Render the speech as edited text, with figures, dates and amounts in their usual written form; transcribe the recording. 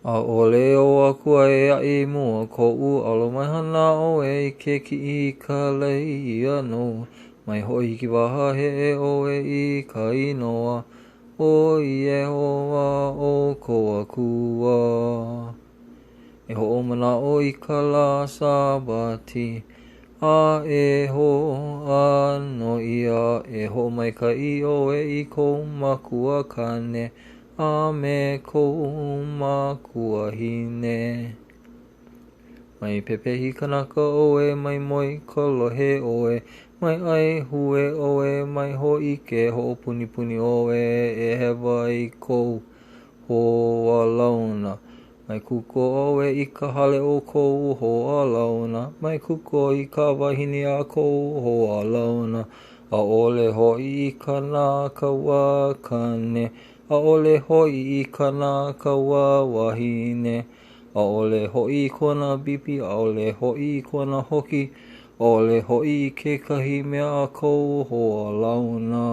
ʻAʻole ou akua ʻē aʻe i mua o koʻu alo, Mai hana ʻoe i ke kiʻi i kālai ʻia nou. Mai hoʻohiki wahaheʻe ʻoe i ka inoa ʻo Iēhova ʻo kou Akua. E hoʻomanaʻo i ka lā Sābati, a e hoʻāno ia, E hoʻomaikaʻi ʻoe i kou makua kāne a me kou makuahine. Mai pepehi kanaka ʻoe, mai moekolohe ʻoe, mai ʻaihue ʻoe, mai hōʻike hoʻopunipuni ʻoe e hewa i kou hoalauna. Mai kuko ʻoe i ka hale o kou hoalauna, mai kuko i ka wahine a kou hoalauna, ʻaʻole hoʻi i kāna kauā kāne, ʻaʻole hoʻi i kāna kauā wahine, ʻaʻole hoʻi i kona bipi, ʻaʻole hoʻi i kona hoki, ʻaʻole hoʻi i kekahi mea a kou hoalauna.